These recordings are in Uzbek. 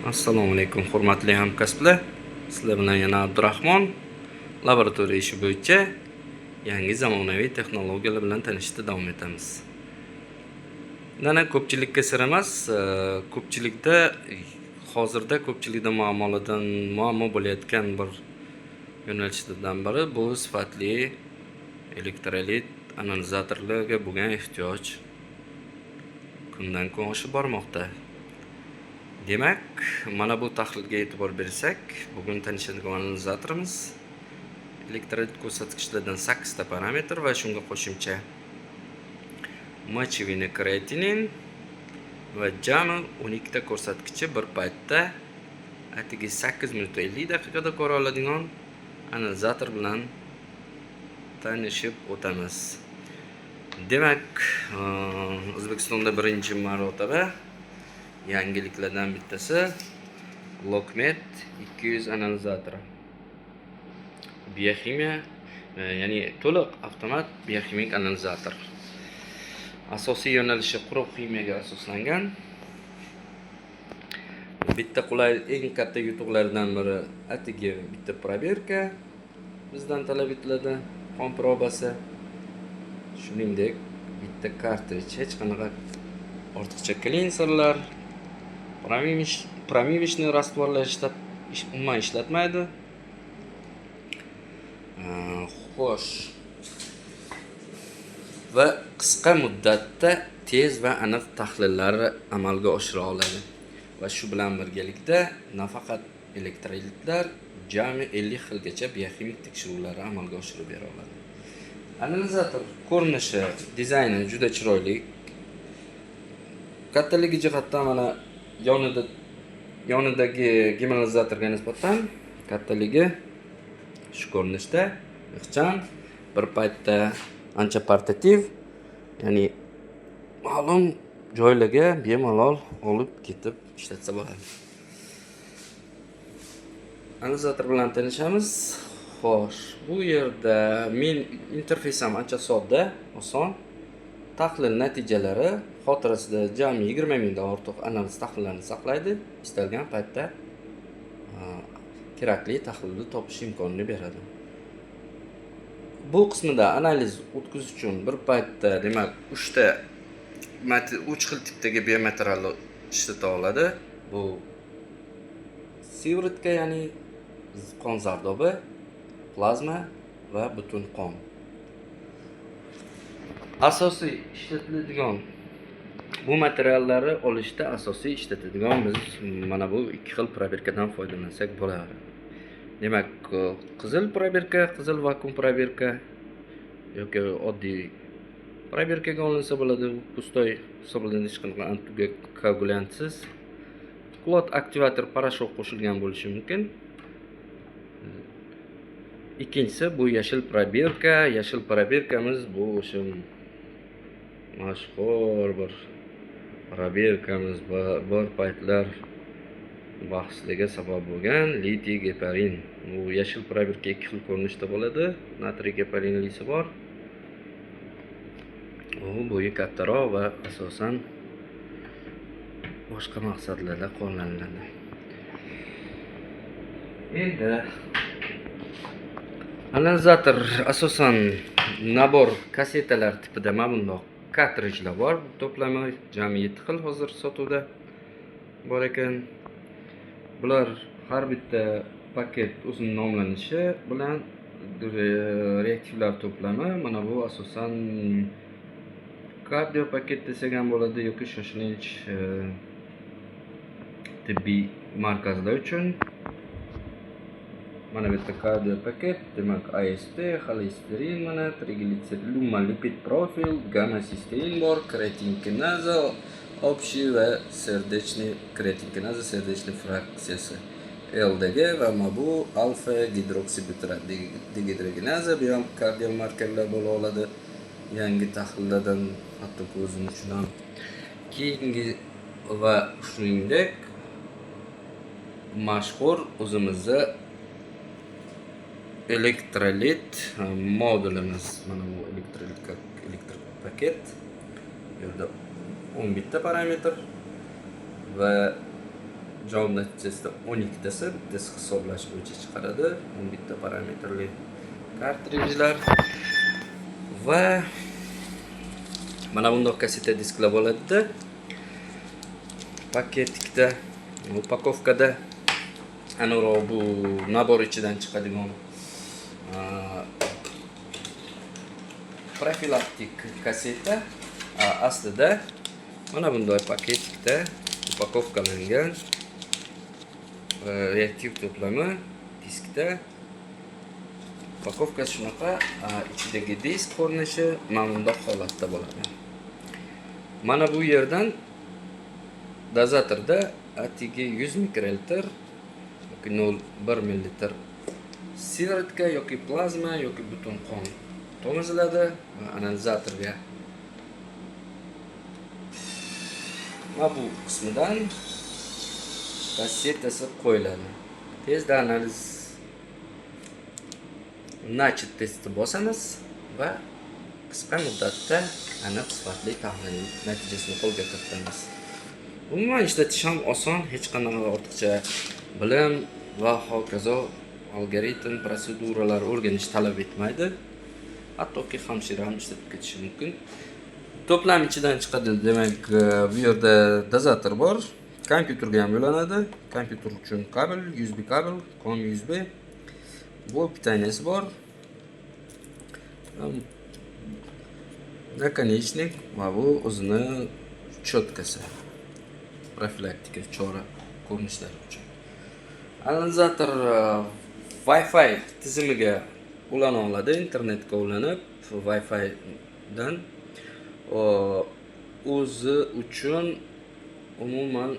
Assalomu alaykum, hurmatli hamkasblar. Sizlar bilan yana Abdurahmon. Laboratoriya ishi bo'yicha yangi zamonaviy texnologiyalar bilan tanishishda davom etamiz. Mana, ko'pchilikka sir emas, ko'pchilikda hozirda ko'pchilikda muammolardan muammo bo'layotgan bir yo'nalishlardan biri bu sifatli elektrolit analizatorlarga bo'lgan ehtiyoj kundan kun oshib bormoqda. Demak, mana bu tahlilga e'tibor bersak, bugun tanishadigan analizatorimiz elektrolit ko'rsatkichlardan 8 ta parametr va shunga qo'shimcha мочевина, kreatinin va jami 12 ta ko'rsatkichi bir paytda atigi 8 minut 50 daqiqada ko'ra oladigan analizator bilan tanishib o'tamiz. Demak, O'zbekistonda birinchi marotaba yangiliklardan bittasi Lokmed 200 analizatori. Bioximiya, ya'ni to'liq avtomat bioximik analizator. Asosiy yo'nalishi quruq ximiyaga asoslangan. Bitta qulay, eng katta yutuqlaridan biri, atigi bitta probirka bizdan talab etiladi, qon probasi. Shuningdek, bitta kartrij, hech qanaqa ortiqcha klinserlar, промывочный раствор lar umuman ishlatmaydi. Xo'sh. Va qisqa muddatda tez va aniq tahlillarni amalga oshira oladi. Va shu bilan birgalikda nafaqat elektrolitlar, jami 50 xilgacha bioximik tekshiruvlarni amalga oshirib bera oladi. Analizator ko'rinishi, dizayni juda chiroyli. Kattaligi jihatdan mana yonidagi gemolizatorga nisbatan kattaligi shu ko'rinishda, ixcham, bir paytda ancha portativ, ya'ni ma'lum joylarga bemalol olib ketib ishlatsa bo'ladi. Analizator bilan tanishamiz. Xo'sh, bu yerda men interfeys ham ancha sodda, oson. Tahlil natijalari xotirasida jami 20 mingdan ortiq analiz tahlillarini saqlaydi. Istalgan paytda kerakli tahlilni topish imkonini beradi. Bu qismida analiz o'tkazish uchun bir paytda, demak, uchta uch xil tipdagi biomaterialni ishlata oladi. Bu сыворотка, ya'ni qon zardobi, plazma va butun qon. Asosiy ishlatiladigan bu materiallarni olishda asosiy ishlatadigan biz mana bu ikki xil probirkadan foydalansak bo'ladi. Demak, qizil probirka, qizil vakuum probirka yoki oddiy probirkaga olinsa bo'ladi, пустой hisoblanadi, hech qanaqa antikoagulantsiz. Клот активатор порошок qo'shilgan bo'lishi mumkin. Ikkinchisi bu yashil probirka. Yashil probirkamiz bu o'sha mashhur bir probirkamiz, bir paytlar bahslarga sabab bo'lgan litiy geparin. Bu yashil probirka ikki xil ko'rinishda bo'ladi. Natriy geparinlisi bor. U bo'yi kattaroq va asosan boshqa maqsadlarda qo'llaniladi. Endi analizator asosan набор kassetalar tipida mana bundoq kartrijlar bor. To'plami jami 7 xil hozir sotuvda bor ekan. Bular har bitta paket o'zini nomlanishi bilan reaktivlar to'plami. Mana bu asosan kardio paket desak ham bo'ladi yoki shoshilinch tibbiy markazlar uchun. Mana bu yerda kardio paket, demak, AST, xolesterin, mana triglitserid, umuman lipid profil, gamma sistein bor, kreatin kinaza общий va сердечный kreatin kinaza сердечный fraksiyasi, LDG va mana bu alfa gidroksibutirat degidrogenaza, bu ham kardio markerlar bo'la oladi. Yangi tahlillardan hatto o'zim uchun ham keyingi va shuningdek mashhur o'zimizni elektrolit modulimiz. Mana bu elektrolit, elektr paket. Bu yerda 11 ta parametr va Javob natijasida 12 tasi, bittasi hisoblash bo'yicha chiqaradi. 11 ta parametrli kartrijlar va mana bundoq kasseta disklar bo'ladida. Paketikda, упаковка da aniqroq bu набор ichidan chiqadigan profilaktik kasseta aslida mana bunday paketikda упаковка langan reaktiv to'plami diskda. Упаковка si shunaqa, ichidagi disk ko'rinishi mana bundoq holatda bo'ladi. Mana bu yerdan dozatorda atigi 100 mikrolitr yoki 0,1 millilitr сыворотка yoki plazma yoki butun qon tomiziladi va analizatorga mana bu qismidan kassetasi qo'yiladi. Tezda analiz "Начать" testni bosamiz va qisqa muddatda aniq, sifatli tahlil natijasini qo'lga kiritamiz. Umuman ishlatish ham oson, hech qanaqa ortiqcha bilim va hokazo algoritm, proseduralar o'rganish talab etmaydi. Hattoki hamshira ham ishlatib ketishi mumkin. To'plam ichidan chiqadi, demak, bu yerda dozator bor. Kompyuterga ham ulanadi. Kompyuter uchun kabel, USB kabel, COM USB. Bu питание si bor. Наконечник va bu o'zini щётка si. Profilaktika chora ko'rinishlari uchun. Analizator Wi-Fi tizimiga ulana oladi, internetga ulanib, Wi-Fi dan o'zi uchun umuman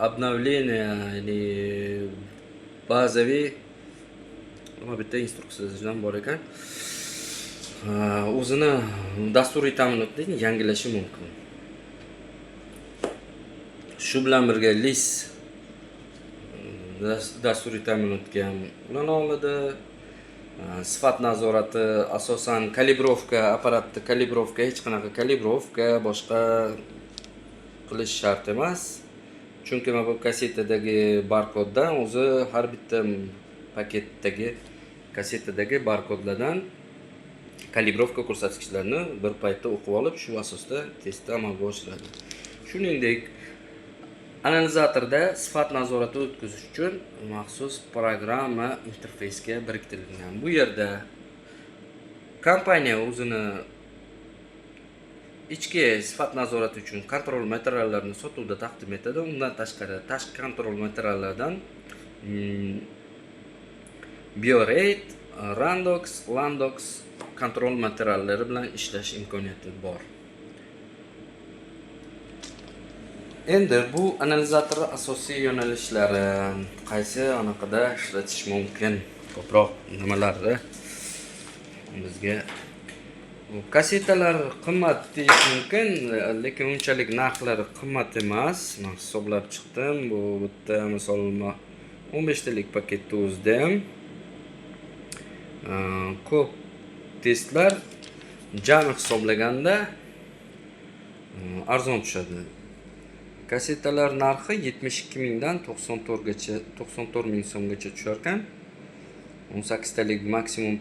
обновление, ya'ni bazaviy nima, bitta instruksiyasidan bor ekan. O'zini dasturiy ta'minotni yangilashi mumkin. Shu bilan birga LIS dasturiy ta'minotga ham ulana oladi. Sifat nazorati asosan калибровка, apparatni калибровка, hech qanaqa калибровка boshqa qilish shart emas. Chunki mana bu kassetadagi barkoddan o'zi har bitta paketdagi kassetadagi barkodlardan калибровка ko'rsatkichlarini bir paytda o'qib olib, shu asosda testni amalga oshiradi. Shuningdek, analizatorda sifat nazorati o'tkazish uchun maxsus programma interfeysga biriktirilgan. Bu yerda kompaniya o'zini ichki sifat nazorati uchun контроль materiallarini sotuvda taqdim etadi. Undan tashqari, tashqi контроль materiallardan BioRate, Randox, Landox контроль materiallari bilan ishlash imkoniyati bor. Endi bu analizatorni asosiy yo'nalishlari qaysi, anaqada ishlatish mumkin? Ko'proq nimalarni bizga bu kassetalar qimmat deyish mumkin, lekin unchalik narxlari qimmat emas. Men hisoblab chiqdim. Bu bitta misol 15 talik paketni o'zida ham ko'p testlar jami hisoblaganda arzon tushadi. Kassetalar narxi 72 mingdan 94 gacha, 94 ming so'mgacha tushar ekan. 18 talik maksimum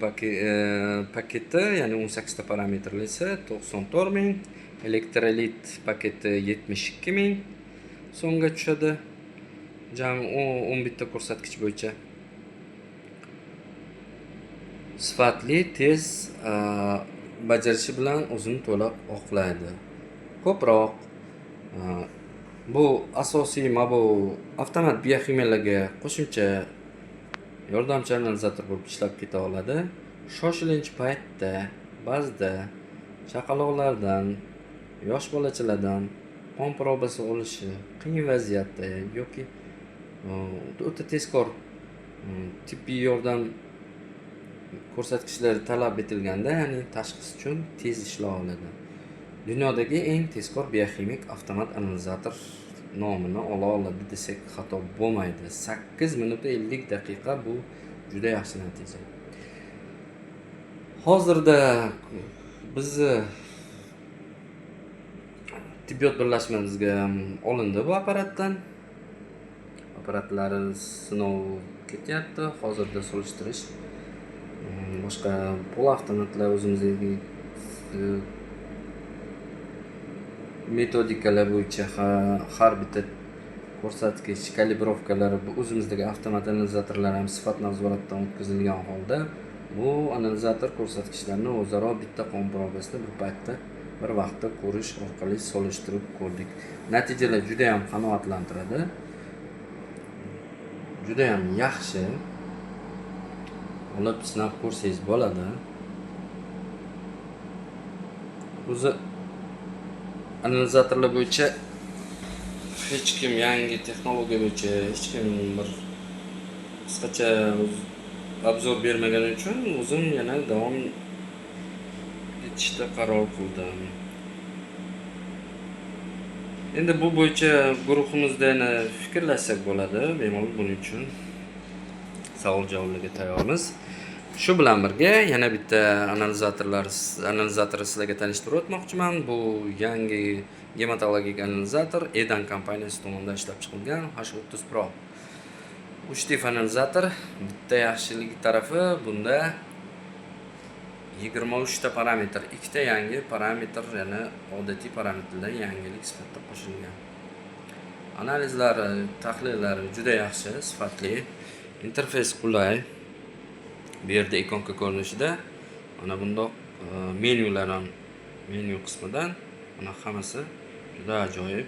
paketi, ya'ni 18 ta parametrlisi 94 ming, elektrolit paketi 72 ming so'mga tushadi. Jami 11 ta ko'rsatkich bo'yicha. Sifatli, tez bajarishi bilan o'zini to'liq oqlaydi. Ko'proq bu asosiy mana bu avtomat bioximiyalarga qo'shimcha yordamchi analizator bo'lib ishlab keta oladi. Shoshilinch paytda ba'zida chaqaloqlardan, yosh bolachalardan qon probasi olishi qiyin vaziyatda yoki o'ta tezkor tibbiy yordam ko'rsatkichlari talab etilganda, ya'ni tashxis uchun tez ishlay oladi. Dunyodagi eng tezkor bioximik avtomat analizator nomini ola oladi desak xato bo'lmaydi. 8 minut 50 daqiqa, bu juda yaxshi natija. Hozirda bizni tibbiyot birlashmamizga olindi bu apparatdan. preparatlari sinov ketyapti. Hozirda solishtirish boshqa pol avtomatlar o'zimizdagi metodikalar bo'yicha har bitta ko'rsatkich kalibrovkalari o'zimizdagi avtomat analizatorlar ham sifat nazoratdan o'tkazilgan holda bu analizator ko'rsatkichlarini o'zaro bitta qon probasida bir paytda bir vaqtda ko'rish orqali solishtirib ko'rdik. Natijalar juda ham qanoatlantiradi. Juda ham yaxshi. Olib sinab ko'rsangiz bo'ladi. O'zi analizatorlar bo'yicha hech kim yangi texnologiya bo'yicha hech kim bir qisqacha obzor bermagani uchun o'zim yana davom etishda qaror qildim. Endi bu bo'yicha guruhimizda yana fikrlashsak bo'ladi. Bemalol buning uchun savol javoblarga tayyormiz. Shu bilan birga yana bitta analizatorni sizlarga tanishtirib o'tmoqchiman. Bu yangi gematologik analizator Edan kompaniyasi tomonidan ishlab chiqilgan H30 Pro. 3 analizator. Bitta yaxshiligi tarafi bunda 23 ta parametr, ikkita yangi parametr, ya'ni odatiy parametrlar yangilik sifatida qo'shilgan. Analizlari, tahlillari juda yaxshi, sifatli. Interfeys qulay. Bu yerda ikonka ko'rinishida mana bundoq menyular ham, menyu qismidan mana hammasi juda ajoyib,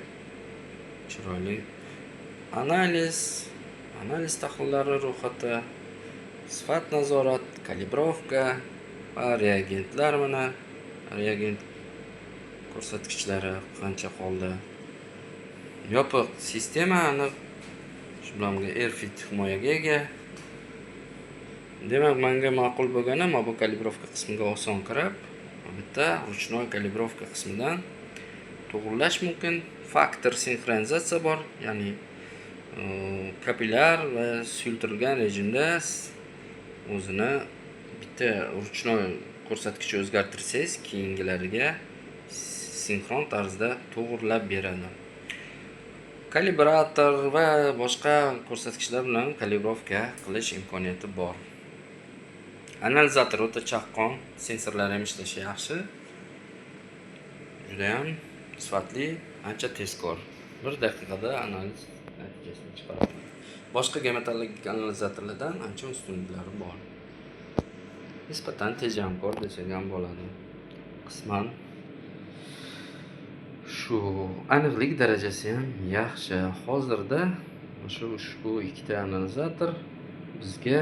chiroyli. Analiz tahlillari ro'yxati, sifat nazorat, kalibrovka va reagentlar, mana reagent ko'rsatkichlari qancha qoldi. Yopiq sistema, aniq, shu bilan birga Airfit himoyaga ega. Demak, menga ma'qul bo'lgani, mana bu kalibrovka qismiga oson kirib, bitta ручной kalibrovka qismidan to'g'rilash mumkin. Faktor sinxronizatsiya bor, ya'ni kapillyar va suyultirilgan rejimda o'zini bitta ручной ko'rsatkichni o'zgartirsangiz, keyingilariga sinxron tarzda to'g'rilab beradi. Kalibrator va boshqa ko'rsatkichlar bilan kalibrovka qilish imkoniyati bor. Analizator o'ta chaqqon, sensorlar ham ishlashi yaxshi. Juda ham sifatli, ancha tezkor. 1 daqiqada analiz natijasini chiqaradi. Boshqa gematologik analizatorlardan ancha ustunliklari bor. Nisbatan tejamkor desak ham bo'ladi. Qisman shu aniqlik darajasi ham yaxshi. Hozirda shu ushbu ikkita analizator bizga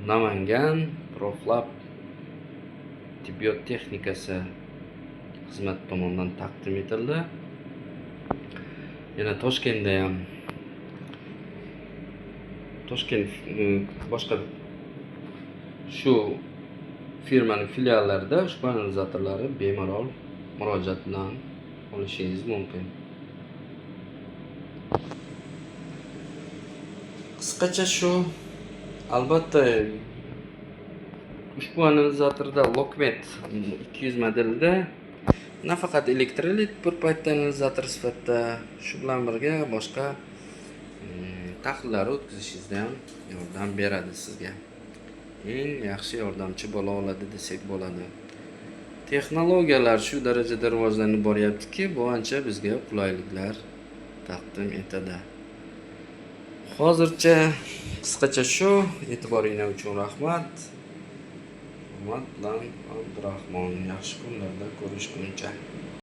Namangan Proflab tibbiyot texnikasi xizmati tomonidan taqdim etildi. Yana Toshkentda ham, Toshkent boshqa shu firmaning filiallarida ushbu analizatorlarni bemalol murojaat bilan olishingiz mumkin. Qisqacha shu. Albatta ushbu analizatorda Lokmet 200 modelida nafaqat elektrolit bir paytda analizator sifatida, shu bilan birga boshqa tahlillarni o'tkazishingizda ham yordam beradi sizga. Eng yaxshi yordamchi bo'la oladi desak bo'ladi. Texnologiyalar shu darajada rivojlanib boryaptiki, bu ancha bizga qulayliklar taqdim etadi. Hozircha qisqacha shu. E'tiboringlar uchun rahmat. Hurmat bilan Abdurahmon. Yaxshi kunlarda ko'rishguncha.